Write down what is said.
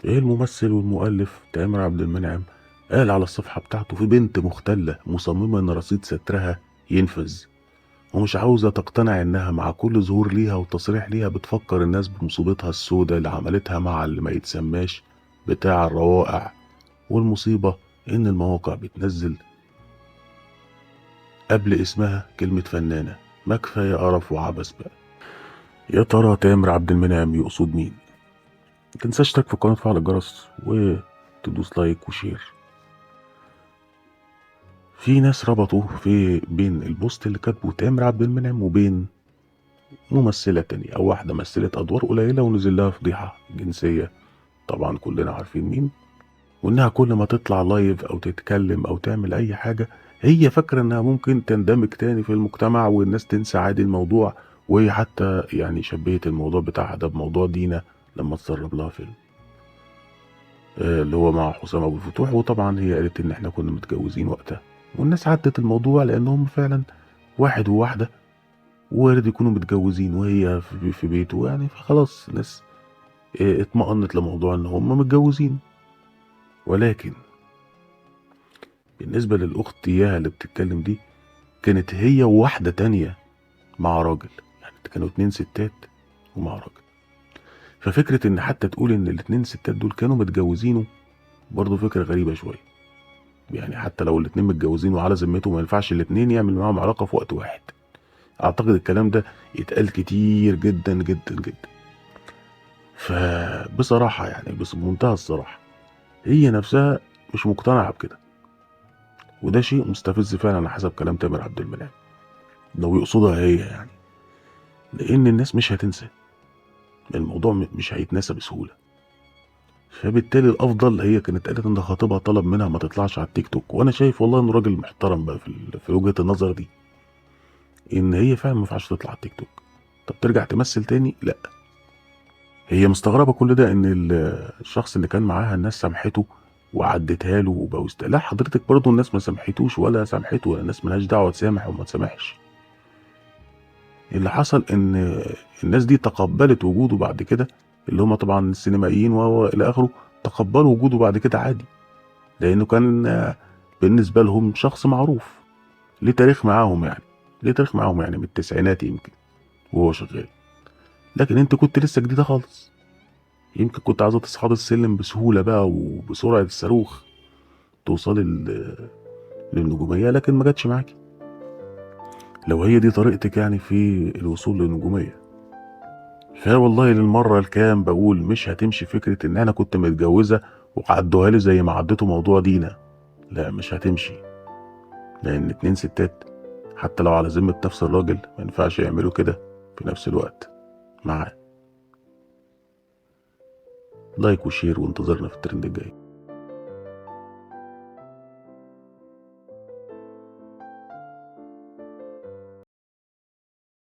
ايه الممثل والمؤلف تامر عبد المنعم قال على الصفحة بتاعته في بنت مختلة مصممة ان رصيد سترها ينفذ، ومش عاوزة تقتنع انها مع كل ظهور ليها وتصريح ليها بتفكر الناس بمصيبتها السوداء اللي عملتها مع اللي ما يتسماش بتاع الروائع. والمصيبة ان المواقع بتنزل قبل اسمها كلمة فنانة. ما كفاية قرف وعبث بقى. يا ترى تامر عبد المنعم يقصد مين؟ متنساش تشترك في القناة وتفعل الجرس وتدوس like و share. في ناس ربطوا في بين ال post اللي كاتبه تامر عبد المنعم وبين ممثلة تانية أو واحدة مثلت أدوار قليلة ونزل لها فضيحة جنسية، طبعا كلنا عارفين مين، وإنها كل ما تطلع live أو تتكلم أو تعمل أي حاجة هي فاكرة إنها ممكن تندمج تاني في المجتمع والناس تنسى عادي الموضوع. وهي حتى يعني شبهت الموضوع بتاعها ده بموضوع دينا لما تسرب لها فيلم اللي هو مع حسام أبو الفتوح، وطبعا هي قالت إن إحنا كنا متجوزين وقتها، والناس عدت الموضوع لأنهم فعلا واحد وواحدة وارد يكونوا متجوزين وهي في بيته يعني، فخلاص الناس اطمأنت لموضوع إن هم متجوزين. ولكن بالنسبة للأخت إياها اللي بتتكلم دي، كانت هي وواحدة تانية مع راجل، يعني كانوا 2 ستات ومع راجل. ففكرة إن حتى تقول إن الاتنين ستات دول كانوا متجوزينه برضو فكرة غريبة شوية. يعني حتى لو الاتنين متجوزين وعلى ذمته ما ينفعش الاتنين يعمل معاهم علاقة في وقت واحد. أعتقد الكلام ده يتقال كتير جدا جدا جدا. فبصراحة يعني بس بمنتهى الصراحة هي نفسها مش مقتنعة بكده، وده شيء مستفز فعلا على حسب كلام تامر عبد المنعم لو يقصدها هي يعني، لأن الناس مش هتنسى الموضوع، مش هيتنسى بسهولة. فبالتالي الأفضل هي كانت قالت إن خطيبها طلب منها ما تطلعش على التيك توك، وأنا شايف والله إنه راجل محترم بقى في وجهة النظر دي، إن هي فعلا ما ينفعش تطلع على التيك توك. طب ترجع تمثل تاني؟ لا. هي مستغربة كل ده إن الشخص اللي كان معاها الناس سامحته وعدتها له وبوست. لا حضرتك برضو الناس ما سامحتوش ولا سامحته، ولا الناس ملهاش دعوة تسامح وما تسامحش. اللي حصل إن الناس دي تقبلت وجوده بعد كده، اللي هم طبعا السينمائيين والى اخره، تقبلوا وجوده بعد كده عادي، لانه كان بالنسبه لهم شخص معروف ليه تاريخ معاهم، يعني ليه تاريخ معاهم يعني من التسعينات يمكن وهو شغال. لكن انت كنت لسه جديده خالص، يمكن كنت عايزه تصعد السلم بسهوله بقى وبسرعه الصاروخ توصلي للنجوميه، لكن ما جاتش معاكي. لو هي دي طريقتك يعني في الوصول للنجوميه، فوالله للمرة الكام بقول مش هتمشي فكرة ان انا كنت متجوزة وعدوها لي زي ما عديتوا موضوع دينا. لا مش هتمشي، لان 2 ستات حتى لو على ذمة نفس الراجل ما ينفعش يعملوا كده في نفس الوقت معاه. like و share، وانتظرنا في الترند الجاي.